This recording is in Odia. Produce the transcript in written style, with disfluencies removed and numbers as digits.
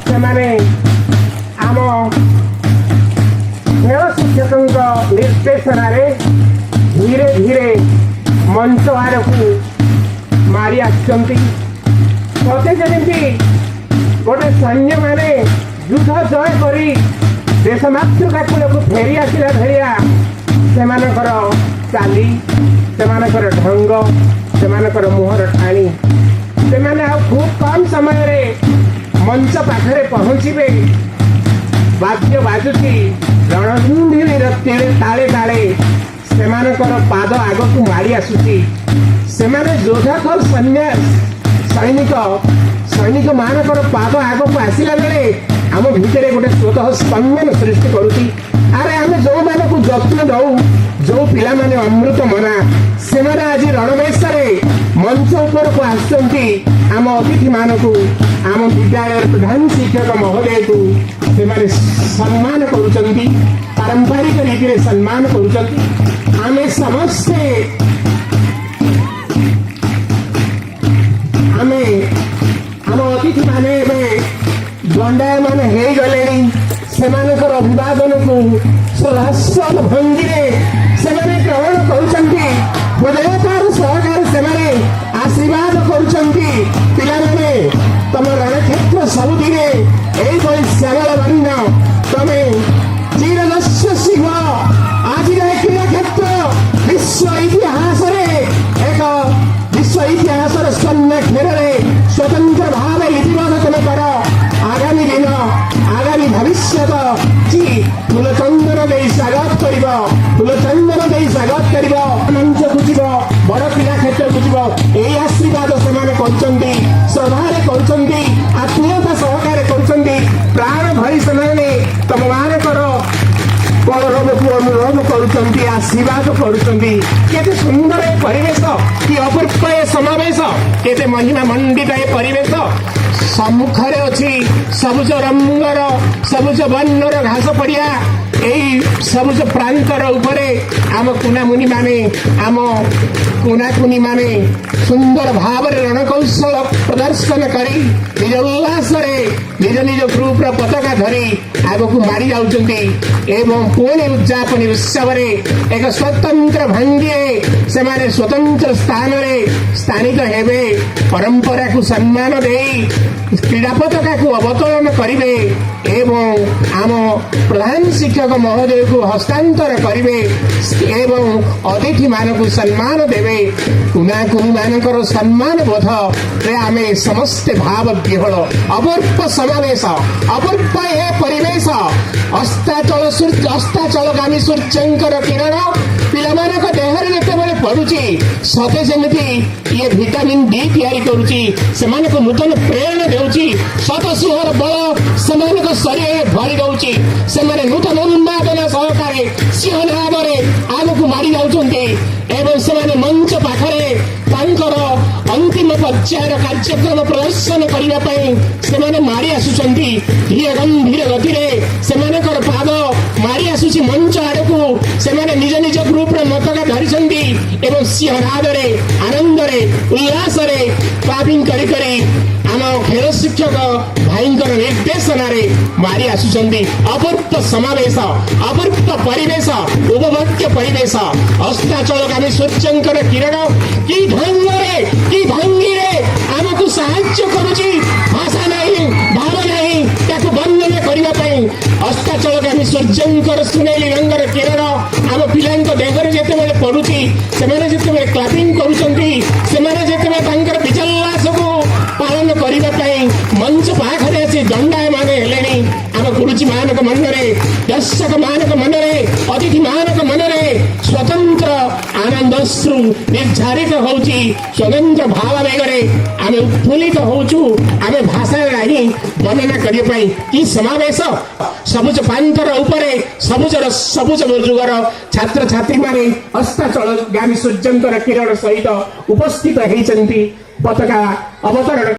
ସେମାନେ ଆମ ଖେଳ ଶିକ୍ଷକଙ୍କ ନିର୍ଦ୍ଦେଶନାରେ ଧୀରେ ଧୀରେ ମଞ୍ଚ ଆଡ଼କୁ ମାଡ଼ି ଆସିଛନ୍ତି। ସତେ ଯେମିତି ଗୋଟେ ସୈନ୍ୟମାନେ ଯୁଦ୍ଧ ଜୟ କରି ଦେଶ ମାତୃକା କୂଳକୁ ଫେରି ଆସିଲା ଭଳିଆ ସେମାନଙ୍କର ଚାଲି, ସେମାନଙ୍କର ଢଙ୍ଗ, ସେମାନଙ୍କର ମୁହଁର ଠାଣି। ସେମାନେ ଆଉ ଖୁବ୍ କମ୍ ସମୟରେ ମଞ୍ଚ ପାଖରେ ପହଞ୍ଚିବେ। ବାଦ୍ୟ ବାଜୁଛି, ରଣଦୁନ୍ଦିର ତାଳେ ତାଳେ ସେମାନଙ୍କର ପାଦ ଆଗକୁ ମାଡ଼ି ଆସୁଛି। ସେମାନେ ଯୋଦ୍ଧାଖୋର ସୈନ୍ୟ ସୈନିକ ସୈନିକ ମାନଙ୍କର ପାଦ ଆଗକୁ ଆସିଲା ବେଳେ ଆମ ଭିତରେ ଗୋଟେ ସ୍ୱତଃ ସ୍ପନ୍ଦନ ସୃଷ୍ଟି କରୁଛି। ଆରେ, ଆମେ ଯୋଉମାନଙ୍କୁ ଯତ୍ନ ଦଉ, ଯୋଉ ପିଲାମାନେ ଅମୃତ ମନା, ସେମାନେ ଆଜି ରଣବେଶରେ ମଞ୍ଚ ଉପରକୁ ଆସୁଛନ୍ତି। ଆମ ଅତିଥିମାନଙ୍କୁ, ଆମ ବିଦ୍ୟାଳୟର ପ୍ରଧାନ ଶିକ୍ଷକ ମହୋଦୟକୁ ସେମାନେ ସମ୍ମାନ କରୁଛନ୍ତି, ପାରମ୍ପରିକ ରୀତିରେ ସମ୍ମାନ କରୁଛନ୍ତି। ଆମେ ସମସ୍ତେ ଆମେ ଆମ ଅତିଥିମାନେ ଏବେ ଦଣ୍ଡାୟମାନ ହେଇଗଲେଣି। ସେମାନଙ୍କର ଅଭିବାଦନକୁ ସହସ୍ର ଭଙ୍ଗୀରେ ସେମାନେ ଗ୍ରହଣ କରୁଛନ୍ତି। ହୃଦୟତାର ସହକାରେ ସେମାନେ ଆଶୀର୍ବାଦ କରୁଛନ୍ତି। ପିଲାମାନେ, ତମ ରଣକ୍ଷେତ୍ର ସବୁଦିନେ ଏଇଭଳି ଶ୍ୟାମଳ ବର୍ଣ୍ଣ, ତମେ ଚିରଯଶସ୍ୱୀ ହୁଅ। ଆଜିର ଏ କ୍ରୀଡ଼ା କ୍ଷେତ୍ର ବିଶ୍ୱ ଇତିହାସରେ ଏକ ବିଶ୍ୱ ଇତିହାସର ସ୍ୱର୍ଣ୍ଣାକ୍ଷରରେ ସ୍ୱତନ୍ତ୍ର ଭାବେ ଲିପିବଦ୍ଧ ତମେ କର। ଆଗାମୀ ଦିନ, ଆଗାମୀ ଭବିଷ୍ୟତ କି ଫୁଲଚନ୍ଦନ ଦେଇ ସ୍ୱାଗତ କରିବ, ଫୁଲଚନ୍ଦନ ଦେଇ ସ୍ୱାଗତ କରିବ। ମଞ୍ଚକୁ ଯିବ, ବଡ଼ କ୍ରୀଡ଼ା କ୍ଷେତ୍ରକୁ ଯିବ, ଏଇ ଆଶୀର୍ବାଦ ସେମାନେ କରୁଛନ୍ତି, ଶ୍ରଦ୍ଧାରେ କରୁଛନ୍ତି, ଆତ୍ମୀୟତା ସହକାରେ କରୁଛନ୍ତି। ପ୍ରାଣ ଭରି ସେମାନେ ତମମାନଙ୍କର କଳରବକୁ ଅନୁରୋଧ କରୁଛନ୍ତି, ଆଶୀର୍ବାଦ କରୁଛନ୍ତି। କେତେ ସୁନ୍ଦର ଏ ପରିବେଶ, କି ଅପୂର୍ବ ଏ ସମାବେଶ, କେତେ ମହିମା ମଣ୍ଡିତ ଏ ପରିବେଶ। ସମ୍ମୁଖରେ ଅଛି ସବୁଜ ରଙ୍ଗର, ସବୁଜ ବର୍ଣ୍ଣର ଘାସ ପଡ଼ିଆ। ଏଇ ସବୁଜ ପ୍ରାନ୍ତର ଉପରେ ଆମ କୁନାମୁନି ମାନେ, ଆମ କୁନାକୁନି ମାନେ ସୁନ୍ଦର ଭାବରେ ରଣକୌଶଳ ପ୍ରଦର୍ଶନ କରି ନିଜ ଉଲ୍ଲାସରେ ନିଜ ନିଜ ଗ୍ରୁପର ପତାକା ଧରି ଆଗକୁ ମାଡ଼ି ଯାଉଛନ୍ତି ଏବଂ ପୁଣି ଉଦଯାପନୀ ଉତ୍ସବରେ ଏକ ସ୍ୱତନ୍ତ୍ର ଭଙ୍ଗୀରେ ସେମାନେ ସ୍ୱତନ୍ତ୍ର ସ୍ଥାନରେ ସ୍ଥାନିତ ହେବେ। ପରମ୍ପରାକୁ ସମ୍ମାନ ଦେଇ କ୍ରୀଡ଼ା ପତାକାକୁ ଅବତରଣ କରିବେ ଏବଂ ଆମ ପ୍ରଧାନ ଶିକ୍ଷକ ମହୋଦୟକୁ ହସ୍ତାନ୍ତର କରିବେ ଏବଂ ଅତିଥିମାନଙ୍କୁ ସମ୍ମାନ ଦେବେ। କୁନା କୁନିମାନଙ୍କର ସମ୍ମାନ ବୋଧରେ ଆମେ ସମସ୍ତେ ଭାବ ବିହ୍ୱଳ। ଅପୂର୍ବ ସମାବେଶ, ଅପୂର୍ବ ଏ ପରିବେଶ। ଅସ୍ତାଚଳ ସୂର୍ଯ୍ୟ, ଅସ୍ତାଚଳଗାମୀ ସୂର୍ଯ୍ୟଙ୍କର କିରଣ ପିଲାମାନଙ୍କ ଦେହରେ ଯେତେବେଳେ ପଡୁଛି, ସତେ ଯେମିତି ଇଏ ଭିଟାମିନ୍ ଡି ତିଆରି କରୁଛି, ସେମାନଙ୍କୁ ନୂତନ ପ୍ରେରଣା ଦେଉଛି, ଶତସିଂହର ବଳ ସେମାନଙ୍କ ଶରୀରରେ ଭରି ଦଉଛି। ସେମାନେ ନୂତନ ଉନ୍ମାଦନା ସହକାରେ ସିଂହନାଦରେ ଆଗକୁ ମାଡ଼ି ଯାଉଛନ୍ତି ଏବଂ ସେମାନେ ମଞ୍ଚ ପାଖରେ ତାଙ୍କର ଅନ୍ତିମ ପର୍ଯ୍ୟାୟର କାର୍ଯ୍ୟକ୍ରମ ପ୍ରଦର୍ଶନ କରିବା ପାଇଁ ସେମାନେ ମାଡ଼ି ଆସୁଛନ୍ତି। ଧୀର ଗମ୍ଭୀର ଗତିରେ ସେମାନଙ୍କର ପାଦ ମାଡ଼ି ଆସୁଛି ମଞ୍ଚ ଆଡ଼କୁ। ସେମାନେ ନିଜ ନିଜ ଗ୍ରୁପର ପତାକା ଧରିଛନ୍ତି ଏବଂ ସିଂହନାଦରେ, ଆନନ୍ଦରେ, ଉଲ୍ଲାସରେ କ୍ଲାପିଂ କରି କରି ଆମ ଖେଳ ଶିକ୍ଷକ ଭାଇଙ୍କର ନିର୍ଦ୍ଦେଶନାରେ ମାଡ଼ି ଆସୁଛନ୍ତି। ଅପୂର୍ବ ସମାବେଶ, ଅପୂର୍ବ ପରିବେଶ, ଉପଭୋଗ୍ୟ ପରିବେଶ। ଅସ୍ତାଚଳଗାମୀ ସୂର୍ଯ୍ୟଙ୍କର କିରଣ କି ଢଙ୍ଗରେ, କି ଭଙ୍ଗୀରେ ଆମକୁ ସାହାଯ୍ୟ କରୁଛି, ଭାଷା ନାହିଁ, ଭାବ ନାହିଁ ତାକୁ ବର୍ଣ୍ଣନା କରିବା ପାଇଁ। ଅସ୍ତାଚଳଗାମୀ ସୂର୍ଯ୍ୟଙ୍କର ସୁନେଲି ରଙ୍ଗର କିରଣ ଆମ ପିଲାଙ୍କ ଦେହରେ ଯେତେବେଳେ ପଡୁଛି, ସେମାନେ ଯେତେବେଳେ କ୍ଲାପିଂ କରୁଛନ୍ତି, ସେମାନେ ଯେତେବେଳେ ତାଙ୍କର ବିଜୟୋଲ୍ଲାସକୁ ପାଳନ କରିବା ପାଇଁ ମଞ୍ଚ ପାଖରେ ଆସି ଦଣ୍ଡାୟମାନ ହେଲେଣି, ଆମ ଗୁରୁଜୀ ମାନଙ୍କ ମନରେ, ଦର୍ଶକ ମାନଙ୍କ ମନରେ, ଅତିଥି ମାନଙ୍କ ମନରେ ସ୍ୱତନ୍ତ୍ର ଆନନ୍ଦାଶ୍ରୁ ନିର୍ଝରିତ ହଉଛି। ସ୍ୱତନ୍ତ୍ର ଭାବାବେଗରେ ଆମେ ଉତ୍ଫୁଲ୍ଲିତ ହଉଛୁ। ଆମେ ଭାଷାରେ ନାହିଁ ବର୍ଣ୍ଣନା କରିବା ପାଇଁ। କି ସମାବେଶ! ସବୁଜ ପ୍ରାନ୍ତର ଉପରେ ସବୁଜର ସବୁଜ ଯୁଗର ଛାତ୍ରଛାତ୍ରୀମାନେ ଅସ୍ତାଚଳଗାମୀ ସୂର୍ଯ୍ୟଙ୍କର କିରଣ ସହିତ ଉପସ୍ଥିତ ହେଇଛନ୍ତି ପତାକା ଅବତରଣ